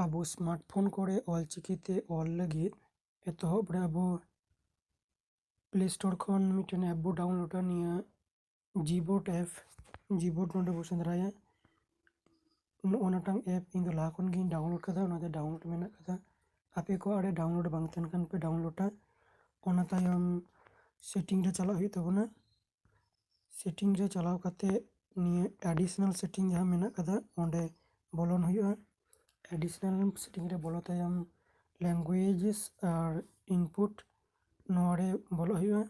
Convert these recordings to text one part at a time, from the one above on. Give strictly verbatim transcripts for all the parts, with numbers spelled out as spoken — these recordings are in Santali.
ᱟᱵᱚ ᱥᱢᱟᱨᱴᱯᱷᱳᱱ ᱠᱚᱨᱮ ᱚᱞᱪᱤᱠᱤ ᱛᱮ ᱚᱞ ᱞᱟᱹᱜᱤᱫ ᱮᱛᱚᱦᱚᱵ ᱨᱮ ᱟᱵᱚ ᱯᱞᱮ ᱥᱴᱳᱨ ᱠᱷᱚᱱ ᱢᱤᱫᱴᱮᱱ ᱮᱯ ᱵᱚ ᱰᱟᱣᱩᱱᱞᱳᱰᱟ, ᱱᱤᱭᱟᱹ ᱡᱤᱵᱳᱨᱰ ᱮᱯ᱾ ᱡᱤᱵᱳᱨᱰ ᱱᱚᱰᱮ ᱵᱚ ᱥᱮᱸᱫᱽᱨᱟᱭᱟ᱾ ᱱᱚᱜᱼᱚ ᱱᱟᱴᱟᱝ ᱮᱯ ᱤᱧ ᱫᱚ ᱞᱟᱦᱟ ᱠᱷᱚᱱ ᱜᱤᱧ ᱰᱟᱣᱩᱱᱞᱳᱰ ᱠᱟᱫᱟ, ᱚᱱᱟᱛᱮ ᱰᱟᱣᱩᱱᱞᱳᱰ ᱢᱮᱱᱟᱜ ᱠᱟᱫᱟ᱾ ᱟᱯᱮ ᱠᱚ ᱟᱲᱮ ᱰᱟᱣᱩᱱᱞᱳᱰ ᱵᱟᱝ ᱛᱟᱦᱮᱱ ᱠᱷᱟᱱ ᱯᱮ ᱰᱟᱣᱩᱱᱞᱳᱰᱟ᱾ ᱚᱱᱟ ᱛᱟᱭᱚᱢ ᱥᱮᱴᱤᱝ ᱨᱮ ᱪᱟᱞᱟᱜ ᱦᱩᱭᱩᱜ ᱛᱟᱵᱚᱱᱟ᱾ ᱥᱮᱴᱤᱝ ᱨᱮ ᱪᱟᱞᱟᱣ ᱠᱟᱛᱮ ᱱᱤᱭᱟᱹ ᱮᱰᱤᱥᱚᱱᱟᱞ ᱥᱮᱴᱤᱝ ᱡᱟᱦᱟᱸ ᱢᱮᱱᱟᱜ ᱠᱟᱫᱟ, ᱚᱸᱰᱮ ᱵᱚᱞᱚᱱ ᱦᱩᱭᱩᱜᱼᱟ᱾ ᱮᱰᱤᱥᱚᱱᱟᱞ ᱥᱮᱴᱤᱝ ᱨᱮ ᱵᱚᱞᱚ ᱛᱟᱭᱚᱢ ᱞᱮᱝᱜᱩᱭᱮᱡᱮᱥ ᱟᱨ ᱤᱱᱯᱩᱴ, ᱱᱚᱣᱟ ᱨᱮ ᱵᱚᱞᱚᱜ ᱦᱩᱭᱩᱜᱼᱟ᱾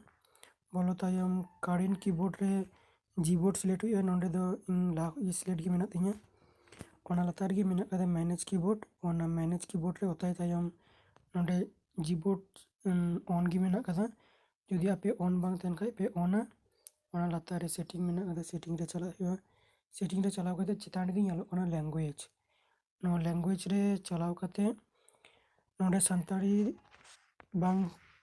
ᱵᱚᱞᱚ ᱛᱟᱭᱚᱢ ᱠᱟᱨᱮᱱᱴ ᱠᱤᱵᱳᱨᱰ ᱨᱮ ᱡᱤᱵᱳᱨᱰ ᱥᱤᱞᱮᱠᱴ ᱦᱩᱭᱩᱜᱼᱟ᱾ ᱱᱚᱸᱰᱮ ᱫᱚ ᱤᱧ ᱞᱟᱦᱟ ᱠᱷᱚᱱ ᱜᱮ ᱥᱤᱞᱮᱠᱴ ᱜᱮ ᱢᱮᱱᱟᱜ ᱛᱤᱧᱟᱹ᱾ ᱚᱱᱟ ᱞᱟᱛᱟᱨ ᱨᱮᱜᱮ ᱢᱮᱱᱟᱜ ᱠᱟᱫᱟ ᱢᱮᱱᱮᱡᱽ ᱠᱤᱵᱳᱨᱰ᱾ ᱚᱱᱟ ᱢᱮᱱᱮᱡᱽ ᱠᱤᱵᱳᱨᱰ ᱨᱮ ᱚᱛᱟᱭ ᱛᱟᱭᱚᱢ ᱱᱚᱸᱰᱮ ᱡᱤᱵᱳᱨᱰ ᱚᱱ ᱜᱮ ᱢᱮᱱᱟᱜ ᱠᱟᱫᱟ᱾ ᱡᱩᱫᱤ ᱟᱯᱮ ᱚᱱ ᱵᱟᱝ ᱛᱟᱦᱮᱱ ᱠᱷᱟᱡ ᱯᱮ ᱚᱱᱟ᱾ ᱚᱱᱟ ᱞᱟᱛᱟᱨ ᱨᱮ ᱥᱮᱴᱤᱝ ᱢᱮᱱᱟᱜ ᱠᱟᱫᱟ, ᱥᱮᱴᱤᱝ ᱨᱮ ᱪᱟᱞᱟᱜ ᱦᱩᱭᱩᱜᱼᱟ᱾ ᱥᱮᱴᱤᱝ ᱨᱮ ᱪᱟᱞᱟᱣ ᱠᱟᱛᱮ ᱪᱮᱛᱟᱱ ᱨᱮᱜᱮ ᱧᱮᱞᱚᱜ ᱠᱟᱱᱟ ᱞᱮᱝᱜᱩᱭᱮᱡᱽ᱾ ᱱᱚᱣᱟ ᱞᱮᱝᱜᱩᱭᱮᱡᱽ ᱨᱮ ᱪᱟᱞᱟᱣ ᱠᱟᱛᱮ ᱱᱚᱰᱮ ᱥᱟᱱᱛᱟᱲᱤ ᱵᱟᱝ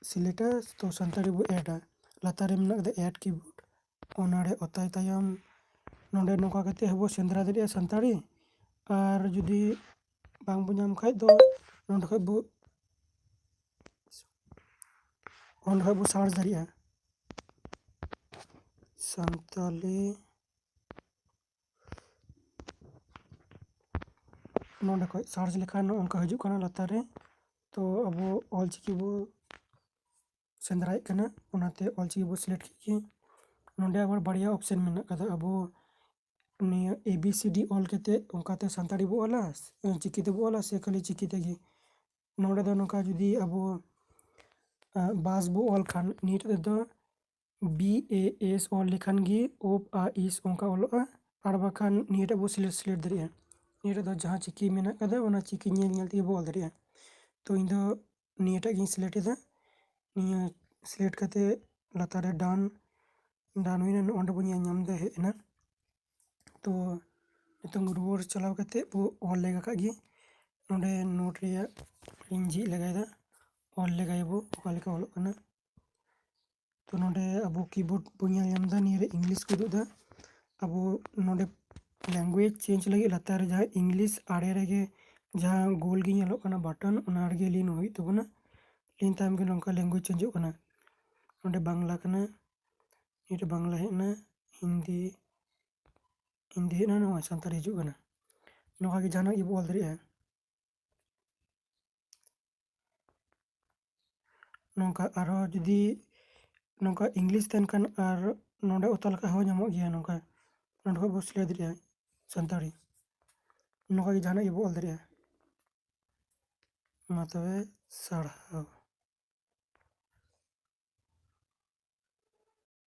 ᱥᱤᱞᱮᱠᱴᱟ, ᱛᱚ ᱥᱟᱱᱛᱟᱲᱤ ᱵᱚ ᱮᱰᱟ᱾ ᱞᱟᱛᱟᱨ ᱨᱮ ᱢᱮᱱᱟᱜ ᱠᱟᱫᱟ ᱮᱰ ᱠᱤᱵᱳᱨᱰ, ᱚᱱᱟᱨᱮ ᱚᱛᱟᱭ ᱛᱟᱭᱚᱢ ᱱᱚᱰᱮ ᱱᱚᱝᱠᱟ ᱠᱟᱛᱮ ᱦᱚᱸᱵᱚ ᱥᱮᱸᱫᱽᱨᱟ ᱫᱟᱲᱮᱭᱟᱜᱼᱟ ᱥᱟᱱᱛᱟᱲᱤ᱾ ᱟᱨ ᱡᱩᱫᱤ ᱵᱟᱝ ᱵᱚ ᱧᱟᱢ ᱠᱷᱟᱡ ᱫᱚ ᱱᱚᱰᱮ ᱠᱷᱚᱡ ᱵᱚ, ᱚᱸᱰᱮ ᱠᱷᱚᱡ ᱵᱚ ᱥᱟᱨᱪ ᱫᱟᱲᱮᱭᱟᱜᱼᱟ ᱥᱟᱱᱛᱟᱞᱤ᱾ ᱱᱚᱰᱮ ᱠᱷᱚᱡ ᱥᱟᱨᱪ ᱞᱮᱠᱷᱟᱱ ᱱᱚᱜᱼᱚ ᱱᱚᱝᱠᱟ ᱦᱤᱡᱩᱜ ᱠᱟᱱᱟ ᱞᱟᱛᱟᱨ ᱨᱮ᱾ ᱛᱚ ᱟᱵᱚ ᱚᱞᱪᱤᱠᱤ ᱵᱚ ᱥᱮᱸᱫᱽᱨᱟᱭᱮᱫ ᱠᱟᱱᱟ, ᱚᱱᱟᱛᱮ ᱚᱞᱪᱤᱠᱤ ᱵᱚ ᱥᱤᱞᱮᱠᱴ ᱠᱮᱫ ᱜᱮ᱾ ᱱᱚᱰᱮ ᱟᱵᱟᱨ ᱵᱟᱨᱭᱟ ᱚᱯᱥᱮᱱ ᱢᱮᱱᱟᱜ ᱠᱟᱫᱟ᱾ ᱟᱵᱚ ᱱᱤᱭᱟᱹ ᱮ ᱵᱤ ᱥᱤ ᱰᱤ ᱚᱞ ᱠᱟᱛᱮ ᱚᱱᱠᱟᱛᱮ ᱥᱟᱱᱛᱟᱲᱤ ᱵᱚ ᱚᱞᱟ, ᱪᱤᱠᱤ ᱛᱮᱵᱚ ᱚᱞᱟ ᱥᱮ ᱠᱷᱟᱹᱞᱤ ᱪᱤᱠᱤ ᱛᱮᱜᱮ? ᱱᱚᱰᱮ ᱫᱚ ᱱᱚᱝᱠᱟ ᱡᱩᱫᱤ ᱟᱵᱚ, ᱟ, ᱵᱟᱥ ᱵᱚ ᱚᱞ ᱠᱷᱟᱱ ᱱᱤᱭᱟᱹᱴᱟᱜ ᱨᱮᱫᱚ ᱵᱤ ᱮ ᱮᱥ ᱚᱞ ᱞᱮᱠᱷᱟᱱ ᱜᱮ ᱳᱯ ᱟ ᱤᱥ ᱚᱱᱠᱟ ᱚᱞᱚᱜᱼᱟ᱾ ᱟᱨ ᱵᱟᱠᱷᱟᱱ ᱱᱤᱭᱟᱹᱴᱟᱜ ᱵᱚ ᱥᱤᱞᱮᱠᱴ, ᱥᱤᱞᱮᱠᱴ ᱫᱟᱲᱮᱭᱟᱜᱼᱟ᱾ ᱱᱤᱭᱟᱹᱴᱟᱜ ᱫᱚ ᱡᱟᱦᱟᱸ ᱪᱤᱠᱤ ᱢᱮᱱᱟᱜ ᱠᱟᱫᱟ ᱚᱱᱟ ᱪᱤᱠᱤ ᱧᱮᱞ ᱧᱮᱞ ᱛᱮᱜᱮ ᱵᱚ ᱚᱞ ᱫᱟᱲᱮᱭᱟᱜᱼᱟ᱾ ᱛᱚ ᱤᱧ ᱫᱚ ᱱᱤᱭᱟᱹᱴᱟᱜ ᱜᱤᱧ ᱥᱤᱞᱮᱠᱴ ᱮᱫᱟ᱾ ᱱᱤᱭᱟᱹ ᱥᱤᱞᱮᱠᱴ ᱠᱟᱛᱮ ᱞᱟᱛᱟᱨ ᱨᱮ ᱰᱟᱱ, ᱰᱟᱱ ᱦᱩᱭᱱᱟ᱾ ᱱᱚᱜᱼᱚ ᱱᱚᱸᱰᱮ ᱵᱚ ᱧᱮᱞ ᱧᱟᱢ ᱮᱫᱟ ᱦᱮᱡ ᱮᱱᱟ᱾ ᱛᱚ ᱱᱤᱛᱚᱝ ᱨᱩᱣᱟᱹᱲ ᱪᱟᱞᱟᱣ ᱠᱟᱛᱮ ᱵᱚ ᱚᱞ ᱞᱮᱜᱟ ᱠᱟᱜ ᱜᱮ᱾ ᱱᱚᱰᱮ ᱱᱳᱴ ᱨᱮᱭᱟᱜ ᱤᱧ ᱡᱷᱤᱡ ᱞᱮᱜᱟᱭᱮᱫᱟ, ᱚᱞ ᱞᱮᱜᱟᱭᱟᱵᱚ ᱚᱠᱟ ᱞᱮᱠᱟ ᱚᱞᱚᱜ ᱠᱟᱱᱟ᱾ ᱛᱚ ᱱᱚᱰᱮ ᱟᱵᱚ ᱠᱤᱵᱳᱨᱰ ᱵᱚ ᱧᱮᱞ ᱧᱟᱢ ᱮᱫᱟ, ᱱᱤᱭᱟᱹ ᱨᱮ ᱤᱝᱞᱤᱥ ᱠᱚ ᱩᱫᱩᱜ ᱮᱫᱟ᱾ ᱟᱵᱚ ᱱᱚᱰᱮ ᱞᱮᱝᱜᱩᱭᱮᱡᱽ ᱪᱮᱧᱡᱽ ᱞᱟᱹᱜᱤᱫ ᱞᱟᱛᱟᱨ ᱨᱮ ᱡᱟᱦᱟᱸ ᱤᱝᱞᱤᱥ ᱟᱲᱮ ᱨᱮᱜᱮ ᱡᱟᱦᱟᱸ ᱜᱳᱞ ᱜᱮ ᱧᱮᱞᱚᱜ ᱠᱟᱱᱟ ᱵᱟᱴᱚᱱ, ᱚᱱᱟ ᱨᱮᱜᱮ ᱞᱤᱱ ᱦᱩᱭᱩᱜ ᱛᱟᱵᱚᱱᱟ᱾ ᱞᱤᱱ ᱛᱟᱭᱚᱢ ᱜᱮ ᱱᱚᱝᱠᱟ ᱞᱮᱝᱜᱩᱭᱮᱡᱽ ᱪᱮᱧᱡᱚᱜ ᱠᱟᱱᱟ᱾ ᱱᱚᱰᱮ ᱵᱟᱝᱞᱟ ᱠᱟᱱᱟ, ᱱᱤᱭᱟᱹ ᱵᱟᱝᱞᱟ ᱦᱮᱡ ᱮᱱᱟ, ᱦᱤᱱᱫᱤ, ᱦᱤᱱᱫᱤ ᱦᱮᱡ ᱮᱱᱟ, ᱱᱚᱜᱼᱚᱭ ᱥᱟᱱᱛᱟᱲᱤ ᱦᱤᱡᱩᱜ ᱠᱟᱱᱟ᱾ ᱱᱚᱝᱠᱟ ᱜᱮ ᱡᱟᱦᱟᱱᱟᱜ ᱜᱮᱵᱚ ᱚᱞ ᱫᱟᱲᱮᱭᱟᱜᱼᱟ᱾ ᱱᱚᱝᱠᱟ ᱟᱨᱦᱚᱸ ᱡᱩᱫᱤ ᱱᱚᱝᱠᱟ ᱤᱝᱞᱤᱥ ᱛᱟᱦᱮᱱ ᱠᱷᱟᱱ ᱟᱨ ᱱᱚᱰᱮ ᱚᱛᱟ ᱞᱮᱠᱷᱟᱡ ᱦᱚᱸ ᱧᱟᱢᱚᱜ ᱜᱮᱭᱟ᱾ ᱱᱚᱝᱠᱟ ᱱᱚᱰᱮ ᱠᱷᱚᱡ ᱵᱚ ᱥᱤᱞᱟᱹᱭ ᱫᱟᱲᱮᱭᱟᱜᱼᱟ ᱥᱟᱱᱛᱟᱲᱤ᱾ ᱱᱚᱝᱠᱟ ᱜᱮ ᱡᱟᱦᱟᱱᱟᱜ ᱜᱮᱵᱚ ᱚᱞ ᱫᱟᱲᱮᱭᱟᱜᱼᱟ᱾ ᱢᱟ ᱛᱚᱵᱮ, ᱥᱟᱨᱦᱟᱣ᱾